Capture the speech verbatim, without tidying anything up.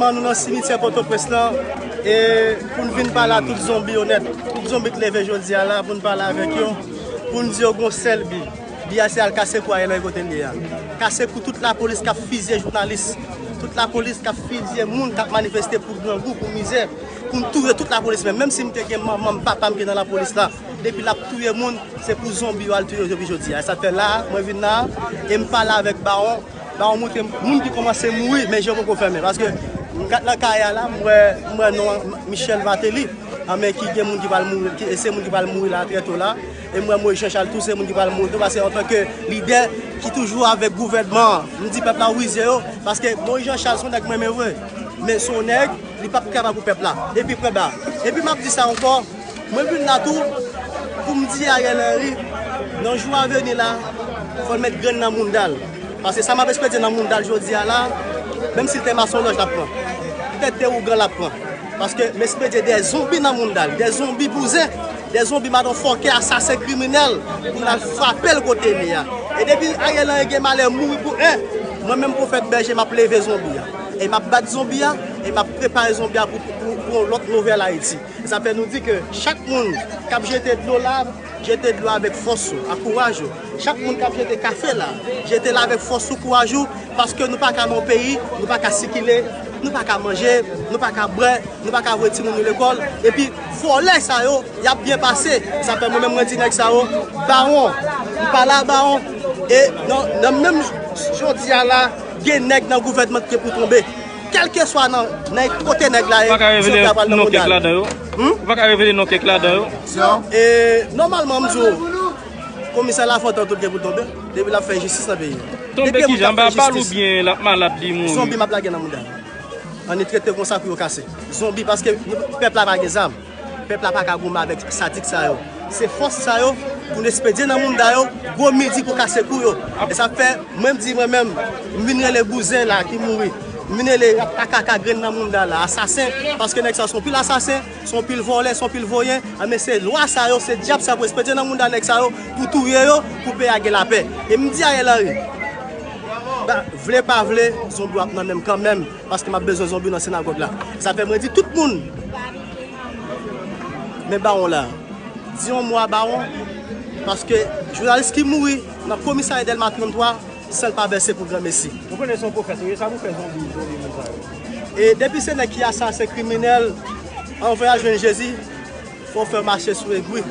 Nou nan simityè Pòtoprens lan, e pou n vin pale a tout zonbi yo nèt, tout zonbi k leve jodi a la, pou n pale avèk yo, pou n di yo gon sèl bi. Bi a se al kase kou Ariel Henry kote l ye a. Kase kou tout lapolis k ap fizye jounalis, tout lapolis k ap fizye moun k ap manifeste pou grangou, pou mizè, pou n touye tout lapolis menm. Menm si m te gen manman m, papa m ki nan lapolis la, depi l ap touye moun, se pou zonbi yo al touye yo depi jodi a. E sa fè la, mwen vin la, e m pale avèk Bawon. Bawon montre m moun ki kòmanse mouri, men je yo poko fèmen. Paske m kat nan kay a la, m wè, m wè non Michel Martelly, anben ki gen moun ki pral mouri, ki, e se moun ki pral mouri la, trè to la. E m wè Moïse Jean Charles tou, se moun ki pral mouri tou, paske antanke lidè ki toujou avèk gouvènman an, m di pèp la wize yo, paske Moïse Jean Charles se yon nèg mwen renmen vre, men se yon nèg, li p ap travay pou pèp la. Epi prè ba. Epi m ap di sa ankò, mwen vin la tou pou m di Ariel Henry, nan jou a vini la, fò l met grenn nan mounda l. Paske sa m ap espedye nan mounda l jodi a la, menm si l te masonlòj l ap pran, petèt te ougan l ap pran. Paske m espedye de zonbi nan mounda l, de zonbi bouzen, de zonbi madanm fòkè, asasen, kriminèl, pou n al frape l kote l ye a. E depi Ariel Henry gen malè mouri pou en, mwen menm pwofèt bèje m ap leve zonbi a. E m ap bat zonbi a, e m ap prepare zonbi a pou, pou, pou yon lòt nouvèl Ayiti. E sa fè nou di ke chak moun k ap jete dlo la, jete dlo avèk fòs ou, ak kouraj ou. Chak moun k ap jete kafe la, jete l avèk fòs ou, kouraj ou, paske nou pa ka nan yon peyi, nou pa ka sikile, nou pa ka manje, nou pa ka bwè, nou pa ka voye timoun nou lekòl. Epi vòlè sa yo, y ap byen pase. Sa fè mwen menm mwen di nèg sa yo, Bawon, m pale a Bawon, e nan, nan menm jodi a la, gen nèg nan gouvènman ki gen pou tonbe. Kèlkeswa nan, nan kote nèg la ye, Ou pa ka revele Jean Pierre pral nan non kèk mounda l. Ladan yo? Hmm? Ou pa ka revele non kèk ladan yo? Non. E nòmalman, m di w, komisè Lafontan tout gen pou l tonbe. Depi l ap fè jistis nan peyi a. Tonbe kijan? Anba bal oubyen l ap malad, li mouri? Zonbi m ap lage nan mounda l. Ann trete konsa pou yo kase. Zonbi, paske nou, pèp la pa gen zam. Pèp la pa ka goumen avèk sadik sa yo. Se fòs sa yo pou n espedye nan mounda yo, gwo midi pou kase kou yo. E sa fè, mwen m di mwen menm, m vin rele bouzen la ki mouri. M vin rele rat pa kaka grenn nan mounda la, asasen, paske nèg sa se yon pil asasen, se yon pil vòlè, se yon pil voyen. Anben se lwa sa yo, se dyab sa pou espedye nan mounda nèg sa yo, pou touye yo, pou peyi a gen lapè. E m di Ariel Henry, ba, vle pa vle, zonbi w ap nan men m kanmenm, paske m ap bezwen zonbi w nan sinagòg la. Sa fè mwen di tout moun, men Bawon la, di yon mo a Bawon, paske jounalis ki mouri nan komisarya Dèlma trannntwa, san l pa vèse pou granmesi. Ou konnen se yon pwofèt ou ye, sa pou fè zonbi, zonbi moun sa yo? E depi se nèg ki asasen, kriminèl, anvan y al jwenn Jezi, fò w fè mache sou egwi.